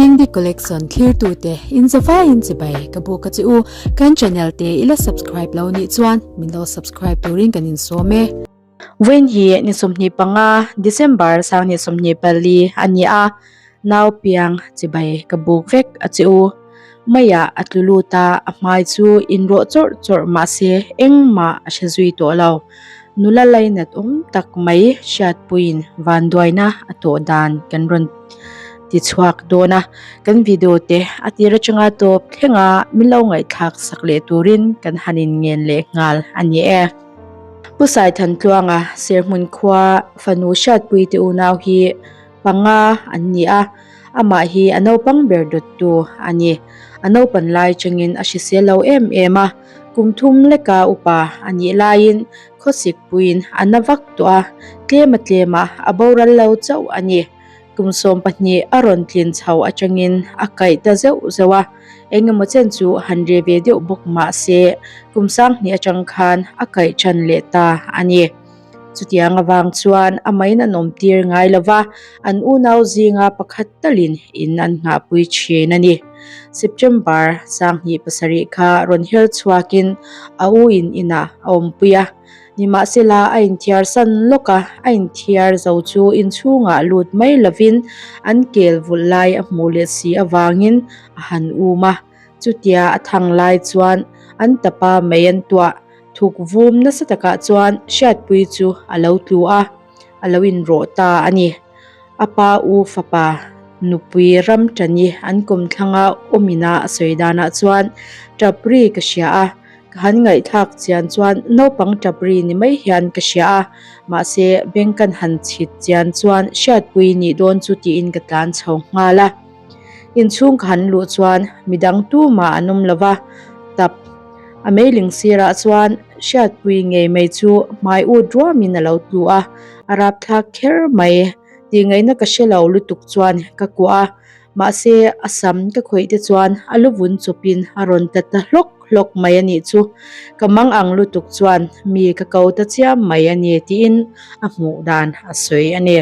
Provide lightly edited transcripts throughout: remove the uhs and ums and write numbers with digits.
Dingdi Collection thlirtute in zavaiin chibai ka buk a che u. Kan channel te i la subscribe lo nih chuan min lo subscribe turin kan insawm e. Vawiin hi ni 25 December 2024 a ni a, nau piang chibai ka buk vek a che u. Maiah a tlu lut a, a hmai chu inrawh chawrh chawrh mahse engmah a hre zui tawh lo. Nula lainat awm tak mai hriatpuiin vanduaina a tawh dan kan rawn ti chhuak dawn a, kan video te a tir atanga tawp thlenga min lo ngaihthlak sak leh turin kan han inngen leh nghal a ni e. Pu Saithantluanga Serhmun khua fanu hriatpui te unau hi panga an ni a, amah hi a naupang ber dawttu a ni. A naupan lai changin a hrisel lo em em a, kum thum leka upa a nih laiin khawsik puiin a na vak tawh a, tlema tlema a boral lo chauh a ni. Kum 12 a rawn tlin chho atangin a kaih ta zeuh zeuh a, engemaw chen chu han re ve deuh bawk mah se kum 2000 atang khan a kaih tan leh ta a ni. Chutiang avang chuan amahin an awmtir ngai lo va, an unau zinga pakhat talin in an nghahpui thin a ni. September 2007 kha rawn her chhuakin a u in inah a awmpui a, nimahsela a inthiar san lawk a, a inthiar zo chu inchhungah lut mai lovin an kel vulh lai a hmuh leh si avangin a han um a. Chutia a thang lai chuan an tapa mei an tuah. Thuk vum nasa takah chuan Hriatpui chu a lo tlu a, a lo inrawh ta a ni. A pa u fapa nupui ram tani an kawmthlanga awmina a sawi danah chuan tap ri ka hria a, ka han ngaihthlak chian chuan naupang tap ri ni mai hian ka hria a, mahse beng kan han chhit chian chuan Hriatpui nih dawn chu tiin ka tlan chho nghal a. Inchhung ka han luh chuan midang tumah an awm lo va, tap a meiling sirah chuan hriatpui ngei mai chu hmai ut ruamin a lo tlu a, a rapthlak kher mai tih ngaihna ka hre lo lutuk chuan ka kuah a, mahse a sam ka khawih te chuan a lu vun chawpin a rawn tla ta hlawk hlawk mai a nih chu, ka mang ang lutuk chuan mi ka ko ta chiam mai a ni tiin a hmuh dan a sawi a ni.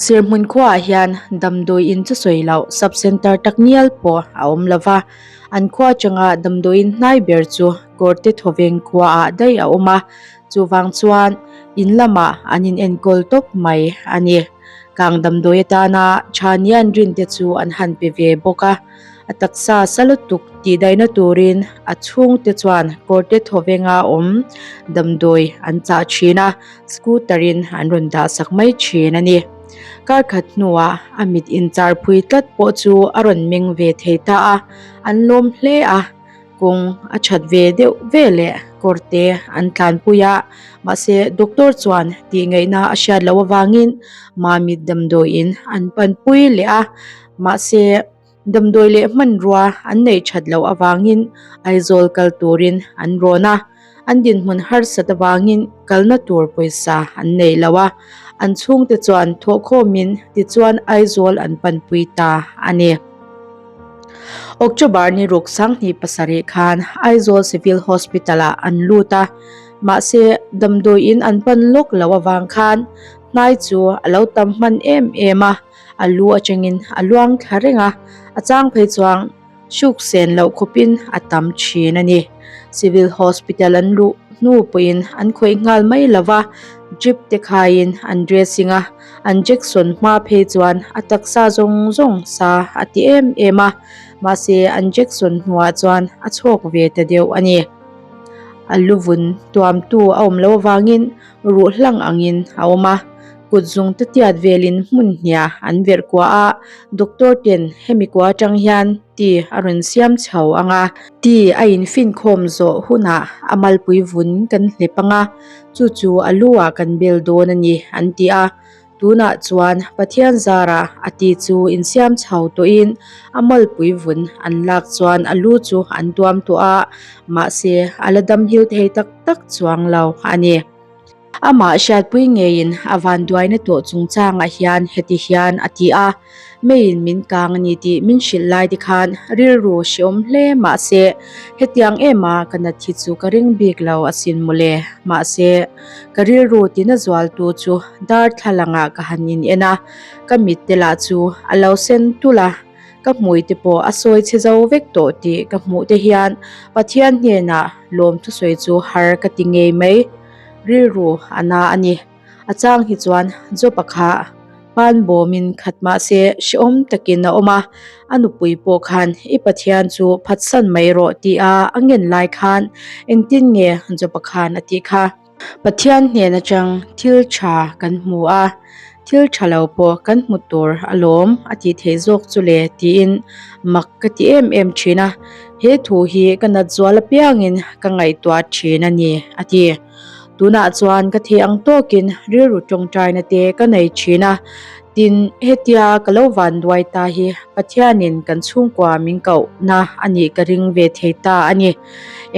Sirhmun khuaah hian damdawi in chu sawi loh sub centre tak ngial pawh a awm lo va, an khua atanga damdawi in hnai ber chu Kawrte Thawveng khuaah daih a awm a, chuvang chuan in lamah an in enkawl tawp mai a ni. Kang damdawi atana tha nia an rin te chu an han pe ve bawk a, a taksa sa lutuk tihdaihna turin a chhungte chuan Kawrte Thawvenga awm damdawi an chah thin a. Scooter in an rawn dah sak mai thin a ni. Kar khat hnuah a mit inchar phui tlat pawh chu a rawn meng ve thei ta a, an lawm hle a, kawng a that ve deuh ve leh kawr te an tlanpui a, mahse doctor chuan tih ngaihna a hriat loh avangin Mamit damdawiin an panpui leh a, mahse. Damdawi leh hmanrua an neih that loh avangin Aizawl kal turin an rawn a, an dinhmun harsat avangin kalna tur pawisa an nei lo a, an chhungte chuan thawhkhawmin tichuan Aizawl an panpui ta a ni. October ni ruk 27 khan Aizawl Civil Hospital-ah an lut a, mahse damdawiin an pan lawk loh avang khan hnai chu a lo tam hman em em a. A lu atangin a luang thla reng a, a chang phei chuan hruk sen loh khawpin a tam thin a ni. Civil Hospital an luh hnu pawhin an khawih nghal mai lo va, drip te khaiin an dressing a, an jection hma phei chuan a taksa zawng zawng sa a ti em em a, mahse an jection hnuah chuan a chhawk ve ta deuh a ni. A lu vun tuamtu a awm loh avangin ruh hlang angin a awm a, kut zung te tiat velin hmun hniah an verh kua a, doctor ten hemi kua atang hian ti a rawn siam chho ang a, ti a infinkhawm zawh hunah a malpui vun kan hlep ang a, chu chu a lu ah kan bel dawn a ni an ti a, tunah chuan Pathian zarah a ti chu insiam chho tawhin a malpui vun an lak chuan a lu chu an tuam tawh a, mahse a la damhil thei tak tak chuang lo a ni. Amah hriatpui ngeiin a vanduaina tawh chungchangah hian heti hian a ti a, Meiin min kang a ni tih min hrilh lai te khan rilru hreawm hle mahse hetiang ema ka nat hi chu ka ring bik lo asin mawle. Mahse, ka rilru tina zualtu chu darthlalangah ka han in en a, ka mit te lah chu a lo sen tulh a. Ka hmui te pawh a sawi chhe zo vek tawh tih ka hmuh te hian Pathian hnenah lawm thusawi chu har ka ti ngei mai. Rilru a na a ni. A chang hi chuan Job-a kha pan bawmin khat mah se hrehawm takin a awm a, a nupui pawh khan i Pathian chu phatsan mai rawh tia a ngen lai khan engtin nge Job-a khan a tih kha? Pathian hnen atang thil tha kan hmu a, thil tha lo pawh kan hmu tur alawm a tih theih zawk chu le tiin mak ka ti em em thin a, he thu hi ka nat zual apiangin ka ngaihtuah thin a ni a ti. Tunah chuan ka thei ang tawkin rilru tawngtaina te ka nei thin a, tin hetia ka lo van duai ta hi Pathianin kan chhungkua min kohna a nih ka ring ve thei ta a ni.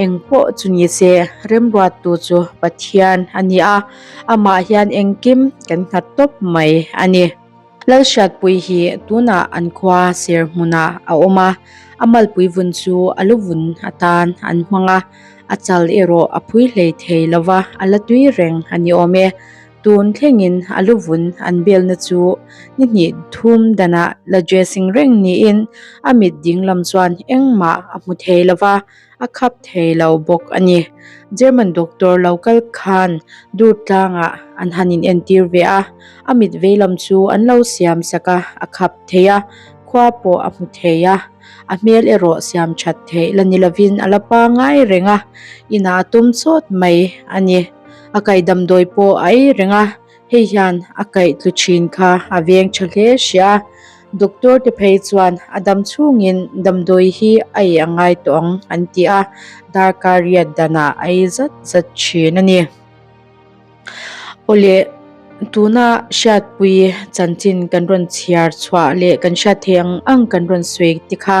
Eng pawh chu ni se remruattu chu Pathian a ni a, amah hian engkim kan nghat tawp mai a ni. Lalhriatpui hi tunah an khua ser hmunah a awm a, a malpui vun chu a lu vun atan an hmang a, a chal erawh a phui hlei thei lo va, a la tui reng a ni awm e. Tun thlengin a lu vun an belna chu ni hnih thum danah la dressing reng niin a mit ding lam chuan engmah a hmu thei lo va, a khap thei lo bawk a ni. German doctor lo kal khan dur tlangah an han in entir ve a, a mit vei lam chu an lo siam sak a, a khap thei a, khua pawh a hmu thei a, a hmel erawh siam that theih la ni lovin a la pangai reng a, inah a tum chawt mai a ni. A kaih damdawi pawh a ei reng a, hei hian a kaih tlu thin kha a veng tha hle sia. Doctor te phei chuan a dam chhungin damdawi hi a ei a ngai tawh ang an ti a, darkar riat danah a ei zat zat thin a ni. Awle tuna hriatpui chanchin kan rawn chhiar chhuah leh kan hriat theih ang ang kan rawn sawi te kha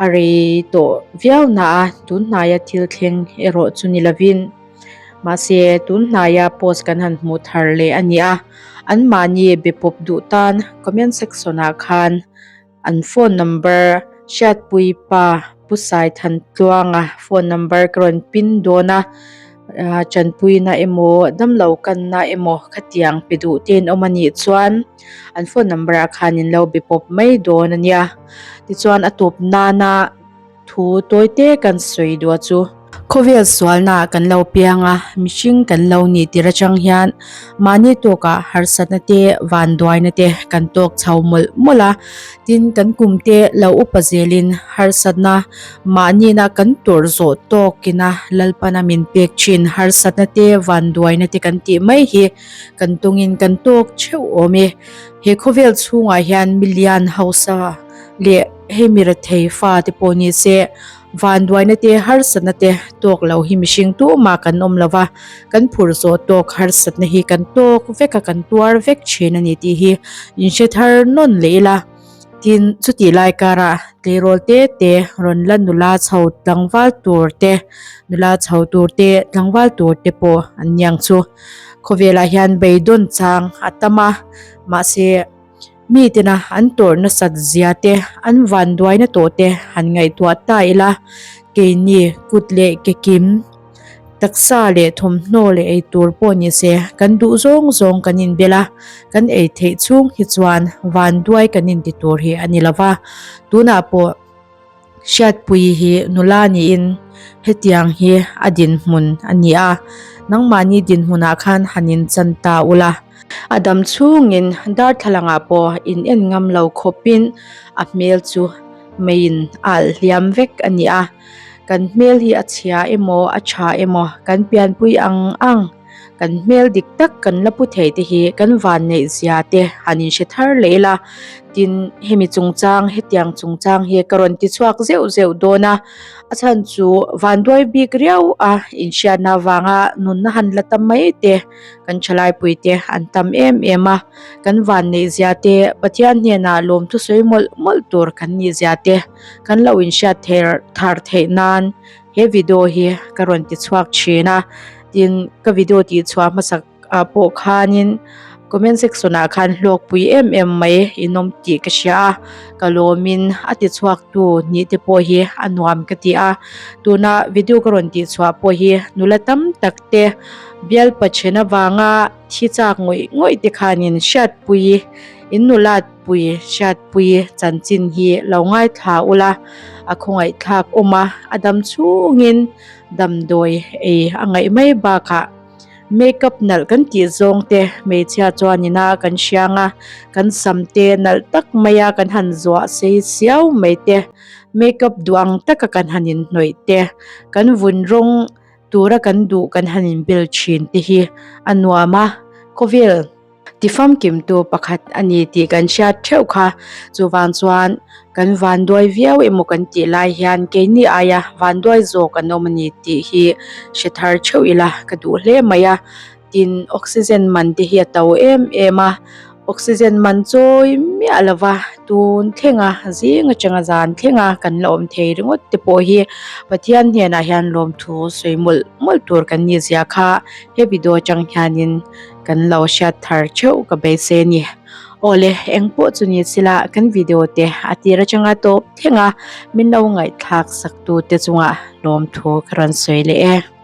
a rei tawh viau na a, tun hnaia thil thleng erawh chu ni lovin. Mahse, tun hnaia post kan han hmuh thar leh a ni a, anmahni be pawp duh tan comment section ah khan an phone number Hriatpui pa Pu Saithantluanga phone number ka rawn pin dawn a, tanpuina emaw damlo kanna emaw khatiang pe duh te an awm a nih chuan an phone number ah khan in lo be pawp mai dawn a nia. Tichuan a tawp nana. Thu tawite kan sawi duah chu. Khawvel sualnaah kan lo piang a, mihring kan lo nih tir atang hian mahni tawkah harsatna te, vanduaina te kan tawk chho mawlh mawlh a. Tin, kan kum te lo upa zelin harsatna mahnina kan tawrh zawh tawkina Lalpana min pek thin harsatna te, vanduaina te kan tih mai hi kan tawngin kan tawk theuh awm e. He khawvel chhungah hian milian hausa leh hei mi rethei fa te pawh ni se vanduaina te harsatna te tawk lo hi mihring tumah kan awm lo va, kan phur zawh tawk harsatna hi kan tawk vek a kan tuar vek thin a ni tih hi in hre thar nawn leh ila. Tin, chutih lai karah tleirawl te te rawn la nula chho tlangval tur te nula chho tur te tlangval tur te pawh an niang chu. Khawvelah hian beidawn chang a tam a, mahse. Mi tena an tawrh nasat zia te, an vanduaina tawh te han ngaihtuah ta ila, keini kut leh ke kim, taksa leh thawmhnaw leh ei tur pawh ni se kan duh zawng zawng kan inbel a, kan ei theih chhung hi chuan vanduai kan inti tur hi a ni lo va, tunah pawh. Hriatpui hi nula niin hetiang hi a dinhmun a ni a, nangmahni dinhmunah khan han inchan ta ula. A dam chhungin darthlalangah pawh in en ngam lo khawpin a hmel chu meiin a alh hliam vek a ni a, kan hmel hi a chhia emaw a tha emaw kan pianpui ang ang. Kan hmel dik tak kan la pu thei te hi kan vanneih zia te han inhre thar leh ila, tin hemi chungchang hetiang chungchang hi ka rawn ti chhuak zeuh zeuh dawn a, a chhan chu vanduai bik riau a inhriatna avanga nunna han la ta mai te kan thalaipui te an tam em em a, kan vanneih zia te Pathian hnenah lawmthu sawi mawlh mawlh tur kan nih zia te kan lo inhriat thar theih nan He video hi ka rawn ti chhuak thin a, tin ka video tih chhuah hmasak ah pawh khanin comment section ah khan hlawkpui em em mai in awm tih ka hria a, ka lawmin a ti chhuak tu nih te pawh hi a nuam ka ti a, tuna video ka rawn tih chhuah pawh hi nula tam tak te bialpa then avanga thi chak ngawih ngawih te khanin hriatpui. In nulat pui hriatpui chanchin hi lo ngaithla ula, a khawngaihthlak awm a, a dam chhungin damdawi ei a ngaih mai bakah Makeup nalh kan tih zawng te hmeichhia chuan ina kan hriang a, kan sam te nalh tak mai a kan han zuah sei siau mai te, makeup duh ang taka kan han inhnawih te, kan vun rawng tura kan duh kan han inbel thin te hi a nuam a, khawvel. Ti famkimtu pakhat a ni tih kan hriat theuh kha. Chuvang chuan kan vanduai viau emaw kan tih lai hian keini aia vanduai zawk an awm a ni tih hi hre thar theuh ila ka duh hle mai a. Tin, oxygen man te hi a to em em a, oxygen man chawi miah lova tun thlenga zing atanga zan thlenga kan la awm thei ringawt te pawh hi Pathian hnenah hian lawmthu sawi mawlh mawlh tur kan nih zia kha he video atang hianin Kan lo hriat thar theuh ka beisei a ni. Awle, eng pawh chu ni sila kan video te a tir atanga tawp thleng a, min lo ngaihthlak sak tu te chungah lawmthu ka rawn sawi leh e.